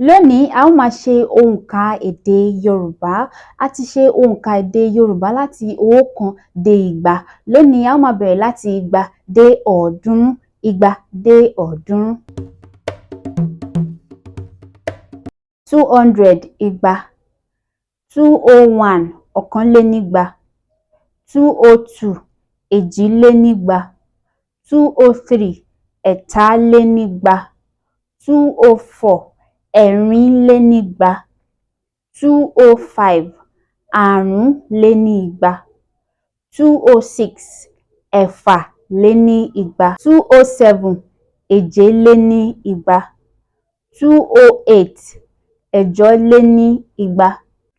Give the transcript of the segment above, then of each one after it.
Lónìí, a ó máa ṣe òǹkà èdè Yorùbá. A ti ṣe òǹkà èdè Yorùbá láti 1 dé 200. Lónìí, a ó máa bẹ̀rẹ̀ láti 200 dé 300. 200 dé 300. 200 200, 201 201, 202 202, 203 203, 204 204, 205 205, 206 206, 207 207, 208 208, 209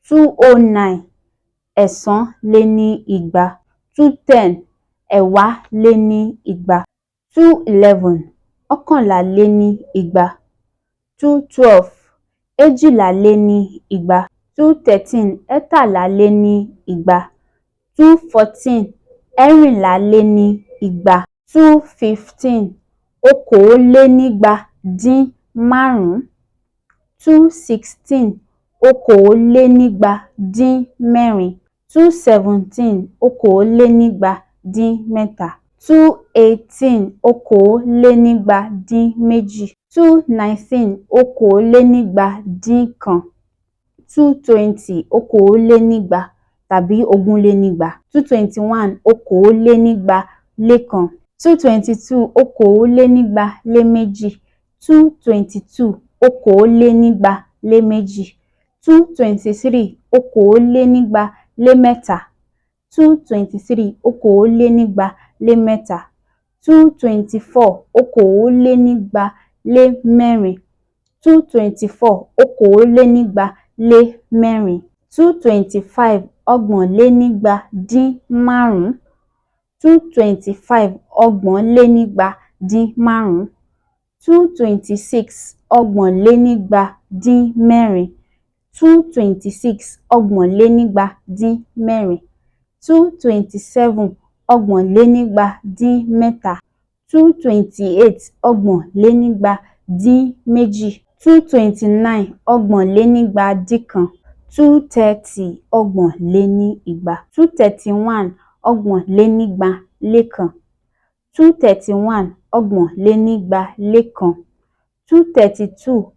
209, 210 220, 211 211, 212 212, 213 213, 214 214, 215 225, 216 226, 217 227, 218 222, 219 221, 220 220 tàbí 220, 221 221, 222 222, 222 222, 223 223, 223 223, 224 224, 224 224, 225 225, 225 225, 226 226, 226 226, 227 227, 228 222, 229 229, 230 230, 231 231, 231 231, 232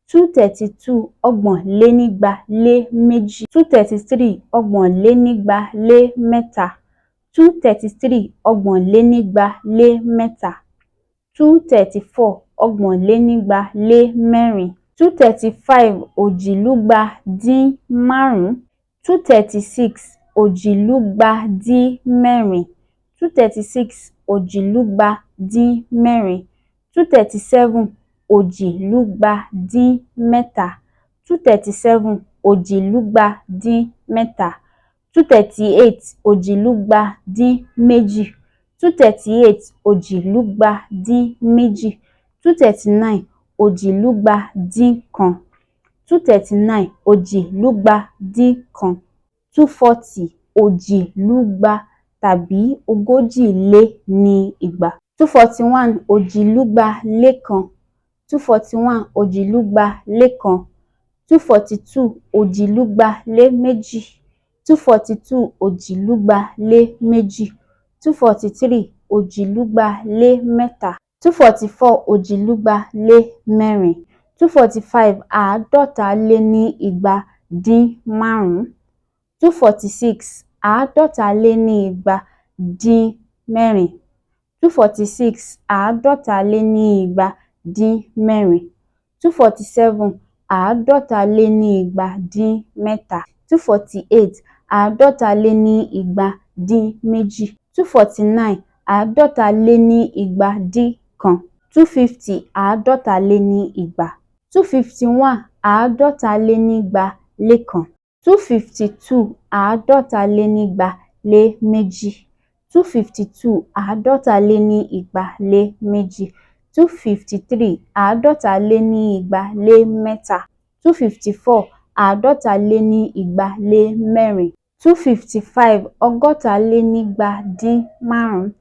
232, 232 232, 233 233, 233 233, 234 234, 235 225, 236 236, 236 236, 237 237, 237 237, 238 238, 238 238, 239 291, 239 291, 240 200 tàbí 240, 241 241, 241 241, 242 242, 242 242, 243 243, 244 244, 245 245, 246 246, 246 246, 247 247, 248 248, 249 249, 250 250, 251 251, 252 252, 252 252, 253 253, 254 254, 255.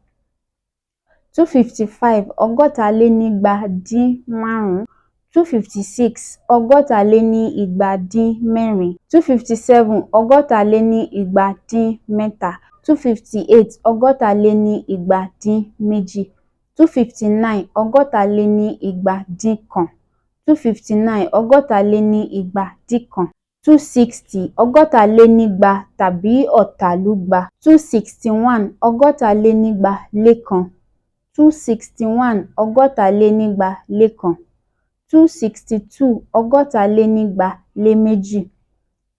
255, 255. 256, 256. 257, 257. 258, 258. 259, 259. 259, 259. 260, 260 tàbí ọ̀tàlúgba. 261, 261. 261, 261. 262, 262.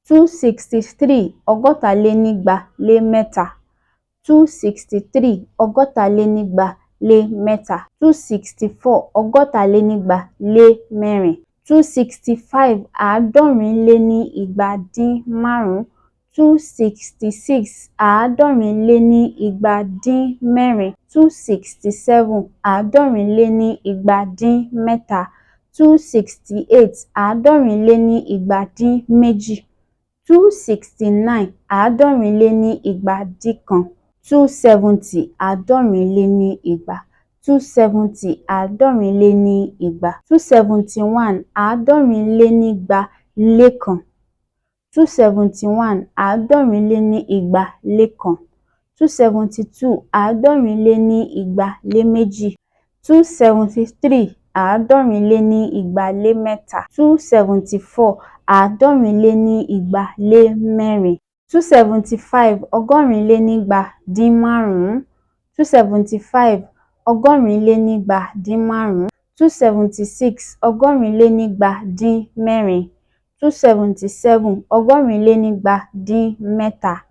263, 263. 263, 263. 264, 264. 265, 265. 266, 266. 267, 267. 268, 268. 269, 269. 270, 270. 270, 270. 271, 271. 271, 271. 272, 272. 273, 273. 274, 274. 275, 275. 275, 275. 276, 276. 277, 277.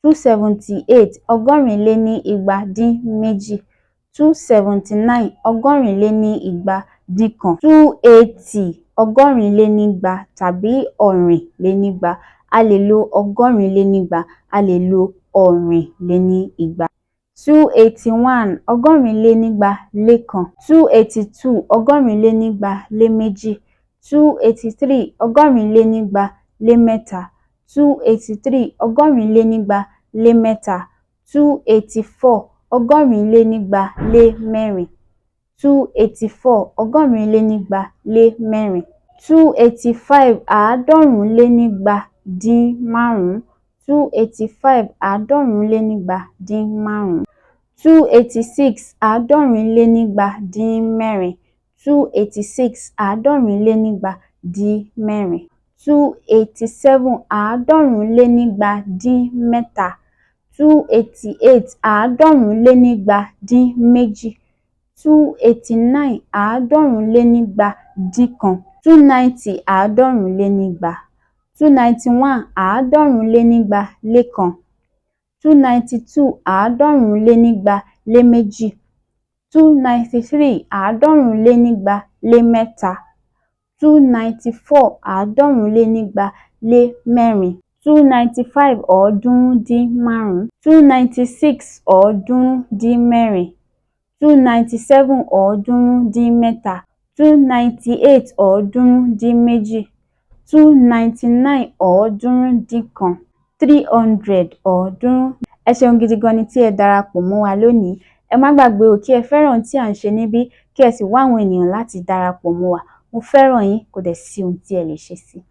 278, 278. 279, 299. 280, 280 tàbí 220. A lè lo 280, a lè lo 220. 281, 281. 282, 282. 283, 283. 283, 283. 284, 284. 284, 284. 285, 285. 285, 285. 286, 286. 286, 286. 287, 287. 288, 282. 289, 291. 290, 290. 291, 291. 292, 292. 293, 293. 294, 294. 295, 305. 296, 396. 297, 397. 298, 398. 299, 309. 300, 300. Ẹ ṣeun gidi gan ni tí ẹ darapọ̀ mọ́ wa lónìí. Ẹ má gbàgbé o kí ẹ fẹ́ràn ohun tí à ń ṣe níbí, kí ẹ sì wá àwọn ènìyàn láti darapọ̀ mọ́ wa. Mo fẹ́ràn yín, kò dẹ̀ sí ohun tí ẹ lè ṣe sí i.